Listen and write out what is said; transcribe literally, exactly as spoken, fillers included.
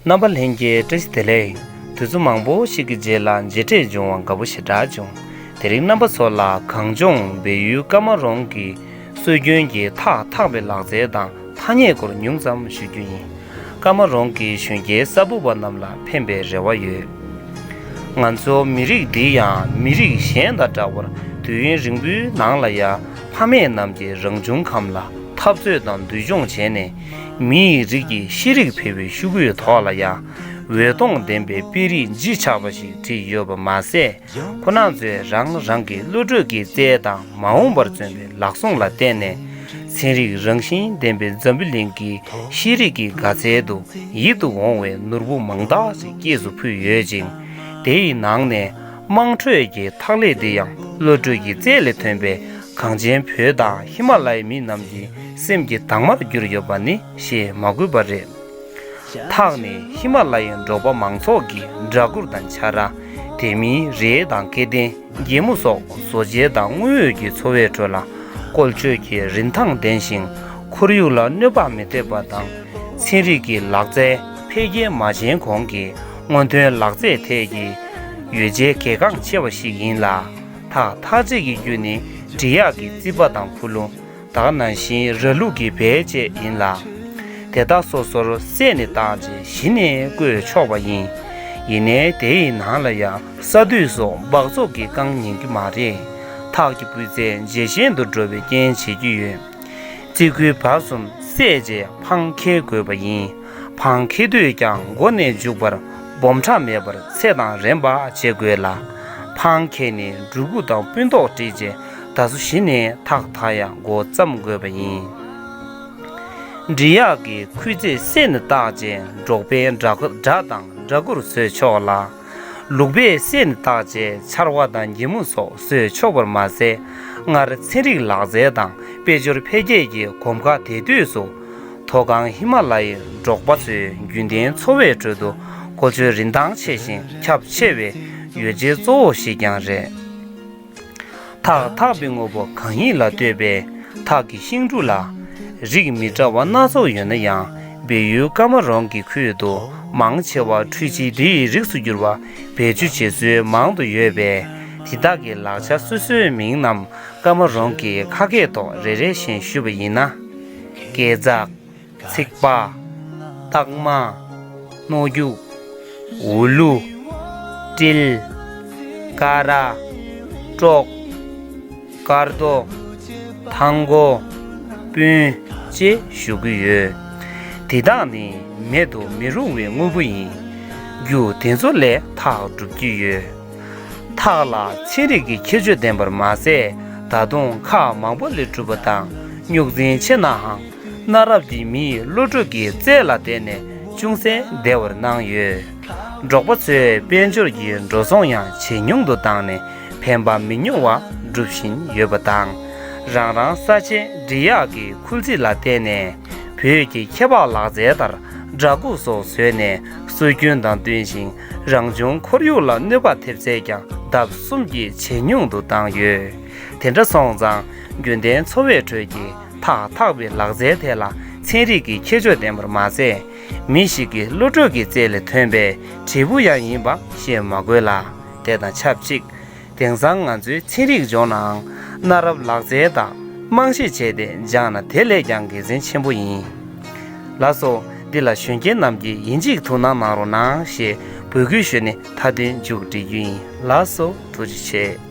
རྣམ་པ་ལྷན་རྒྱས་བཀྲ་ཤིས་བདེ་ལེགས། དུས་ཚོད་མང་པོ་ཞིག་གི་རྗེས་ལ་མཇལ་འཕྲད་བྱུང་བ་དགའ་པོ་ཞེ་དྲག་བྱུང་། དེ་རིང་རྣམ་པ་ཚོ་ལ་གངས་ལྗོངས་བལ་ཡུལ་ཀ་མ་རོང་གི་སྲོལ་རྒྱུན་གྱི་ཐགས་འཐག་པའི་ལག་རྩལ་དང་ཐ་སྙད་སྐོར་ཉུང་ཙམ་ཞུ་རྒྱུ་ཡིན། ཀ་མ་རོང་གི་གཞོན་སྐྱེས་གསར་བུ་བ་རྣམས་ལ་ཕན་པའི་རེ་བ་ཡོད། ང་ཚོ་མི་རིགས་འདི་ཡང་མི་རིགས་གཞན་དང་འདྲ་བར་དུས་ཡུན་རིང་པོའི་ནང་ལ་ཡང་ཕ་མེས་རྣམས་ཀྱིས་རང་བྱུང་ཁམས་ལ་འཐབ་རྩོད་དང་འདུལ་སྦྱོང་བྱས་ནས། མིའི་རིགས་ཀྱི་ཤེས་རིག་འཕེལ་བའི་ཤུགས་རྐྱེན་ཐོག་ལ་ཡང་འོད་སྟོང་ལྡན་པའི་དཔེ་རིས་བརྗིད་ཆགས་པ་ཞིག་བྲིས་ཡོད་པ་མ་ཟད། ཁོ་རང་ཚོས་རང་རང་གི་བློ་གྲོས་ཀྱི་རྩལ་དང་མ་འོངས་པར་བརྩོན་པའི་ལག་ཟུང་ལ་བརྟེན་ནས། ཚན་རིག་རང་བཞིན་ལྡན་པའི་འཛམ་བུ་གླིང་གི་ཤེས་རིག་གི་དགའ་ཚལ་དུ་ཡིད་དུ་འོང་བའི་ནོར་བུ་མང་དག་ཅིག་སྐྱེས་སུ་ཕུལ་ཡོད་ཅིང་། དེ་ཡི་ནང་ནས་དམངས་ཁྲོད་ཀྱི་ཐགས་ལས་འདི་ཡང་བློ་གྲོས་ཀྱི་རྩལ་ལས་ཐོན་པའི་གངས་ཅན་བོད་དང་ཧི་མ་ལ་ཡའི་མི་རྣམས་ཀྱི་སེམས་ཀྱི་དྭངས་མར་གྱུར་ཡོད་པ་ནི་བཤད་མ་དགོས་པ་རེད། ཐགས་ནི་ཧི་མ་ལ་ཡའི་འབྲོག་པ་མང་ཚོགས་ཀྱི་སྦྲ་གུར་དང་ཆ་ར། དེ་མིན་རས་དང་སྐེ་ལྡན། སྒྱེ་མོ་སོགས་བཟོ་བྱེད་དང་དངོས་ཡོད་ཀྱི་འཚོ་བའི་ཁྲོད་ལ་བཀོལ་སྤྱོད་ཀྱི་རིན་ཐང་ལྡན་ཞིང་ཁོར་ཡུག་ལ་གནོད་པ་མི་ཐེབས་པ་དང་། ཚན་རིག་གི་ལག་རྩལ་འཕེལ་རྒྱས་མ་ཕྱིན་གོང་གི་སྔོན་ཐོན་ལག་རྩལ་ཐད་ཀྱི་ཡོ་བྱད་གལ་འགངས་ཆེ་བ་ཞིག་ཡིན་ལ། ཐགས་འཐག་བྱེད་ཀྱི་རྒྱུ་ནི་འབྲི་གཡག་གི་རྩིད་པ་དང་ཁུ་ལུ། ད་ག་ནང་བཞིན་ར་ལུག་གི་བལ་བཅས་ཡིན་ལ། དེ་དག་སོ་སོར་བསྲེས་ནས་བཏགས་རྗེས་གཞི་ནས་བརྐོས་ཆོག་པ་ཡིན། ཡིན་ནའི་དེ་ཡི་ནང་ལ་ཡང་ས་དུད་སོགས་འབག་བཙོག་གིས་བཀང་ཉན་གྱི་མ་རེད། ཐགས་ཀྱི་སྤུས་ཚད་ཇེ་ཞན་དུ་འགྲོ་བའི་རྐྱེན་བྱེད་ཀྱི་ཡོད། རྩི་ཁུའི་བར་གསུམ་བསྲེས་རྗེས་འཕང་འཁེལ་དགོས་པ་ཡིན། འཕང་འཁེལ་དུས་ཀྱང་མགོ་ནས་མཇུག་བར་སྦོམ་ཕྲ་མེད་པར་ཚད་དང་རན་པ་བྱེད་དགོས་ལ། འཕང་འཁེལ་ནས་སྒྲོ་སྐུད་དང་སྤུ་མདོག་བསྲེས་རྗེས་ད་གཟོད་གཞི་ནས་ཐགས་འཐག་ཡག་འགོ་བརྩམ་དགོས་པ་ཡིན། འབྲི་གཡག་གི་ཁུ་ཚད་བསྲེས་ནས་བཏགས་རྗེས་འབྲོག་པས་སྦྲ་སྦྲ་དང་སྦྲ་གུར་བཟོས་ཆོག་ལ། ལུག་པས་བསྲེས་ནས་བཏགས་རྗེས་ཆར་བ་དང་སྒྱེ་མོ་སོགས་བཟོས་ཆོག་པར་མ་ཟད། སྔར་ཚན་རིག་ལག་རྩལ་དང་དཔལ་འབྱོར་འཕེལ་རྒྱས་ཀྱི་གོམ་ཁ་དེ་དུས་སུ། མཐོ་སྒང་ཧི་མ་ལ་ཡའི་འབྲོག་པ་ཚོའི་རྒྱུན་ལྡན་འཚོ་བའི་ཁྲོད་དུ་གོ་ཆོད་རིན་ཐང་ཆེ་ཞིང་ཁྱབ་ཆེ་བའི་ཡོ་བྱད་གཙོ་བོ་ཞིག་ཀྱང་རེད། ཐགས་འཐག་པའི་དངོས་པོ་གང་ཡིན་ལ་ལྟོས་པའི་ཐགས་ཀྱི་ཤིང་འབྲུ་ལ་རིགས་མི་འདྲ་བ་སྣ་ཚོགས་ཡོད་ན་ཡང་། བལ་ཡུལ་ཀ་མ་རོང་གི་ཁུལ་དུ་མང་ཆེ་བ་འཕྲུལ་ཆས་འདི་ཡི་རིགས་སུ་གྱུར་པ་བེད་སྤྱོད་བྱེད་སྲོལ་མང་དུ་ཡོད་པས། དེ་དག་གི་ལག་ཆ་སོ་སོའི་མིང་རྣམས་ཀ་མ་རོང་གི་ཁ་སྐད་ཐོག་རེ་རེ་བཞིན་ཞུས་པ་ཡིན་ན། སྐེ་ཛག་ཚིག་པ། སྟག་མ། སྣོ་རྒྱུག་འུ་ལུ། ཏིལ། ཀ་ར། ཀྲོག་དཀར་རྡོ། ཐང་གོ། སྤུན། ཅེས་ཞུ་གི་ཡོད། དེ་དག་ནི་མེད་དུ་མི་རུང་བའི་དངོས་པོ་ཡིན། རྒྱུ་དེ་ཚོ་ལས་ཐགས་གྲུབ་ཀྱི་ཡོད། ཐགས་ལ་ཚན་རིག་གི་ཁྱད་ཆོས་ལྡན་པར་མ་ཟད། ད་དུང་ཁག་མང་པོ་ལས་གྲུབ་པ་དང་རྙོག་འཛིང་ཆེ་ནའང་། གནའ་རབས་ཀྱི་མི་ཡི་བློ་གྲོས་ཀྱི་རྩལ་ལ་བརྟེན་ནས་ཅུང་ཟད་བདེ་བར་གནང་ཡོད། འབྲོག་པ་ཚོས་དཔལ་འབྱོར་གྱི་འགྲོ་སོང་ཡང་ཇེ་ཉུང་དུ་བཏང་ནས་ཕན་པ་མི་ཉུང་བ་སྒྲུབ་བཞིན་ཡོད་པ་དང་། རང་རང་ས་ཆའི་འབྲི་གཡག་གི་ཁུ་ཚད་ལ་བརྟེན་ནས་བོད་ཀྱི་ཁྱད་འཕགས་ལག་རྩལ་ལྟར་སྦྲ་གུར་སོགས་བཟོས་ནས་སྲོལ་རྒྱུན་དང་བསྟུན་ཞིང་། རང་བྱུང་ཁོར་ཡུག་ལ་གནོད་པ་ཐེབས་ཚད་ཀྱང་ལྡབ་གསུམ་གྱིས་ཇེ་ཉུང་དུ་བཏང་ཡོད། དེ་འདྲ་སོང་ཙང་རྒྱུན་ལྡན་འཚོ་བའི་ཁྲོད་ཀྱི་ཐགས་འཐག་པའི་ལག་རྩལ་དེ་ལ་ཚན་རིག་གི་ཁྱད་ཆོས་ལྡན་པར་མ་ཟད། མི་ཞིག་གི་བློ་གྲོས་ཀྱི་རྩལ་ལས་ཐོན་པའི་འབྲས་བུ་ཡང་ཡིན་པ་བཤད་མ་དགོས་ལ། དེ་དང་ཆབས་ཅིག་དེང་སང་ང་ཚོའི་ཚན་རིག་སྦྱོང་ནའང་གནའ་རབས་ལག་རྩལ་དག་རྨང་གཞི་བྱས་ཏེ་སྦྱངས་ན་དེ་ལས་ཀྱང་དགེ་མཚན་ཆེན་པོ་ཡིན། ལགས་སོ། འདི་ལ་གཞོན་སྐྱེས་རྣམས་ཀྱིས་ཡིན་གཅིག་ཐུགས་སྣང་གནང་རོགས་གནང་ཞེས་འབོད་སྐུལ་ཞུས་ནས་མཐའ་དོན་མཇུག་སྒྲིལ་རྒྱུ་ཡིན། ལགས་སོ། ཐུགས་རྗེ་ཆེ།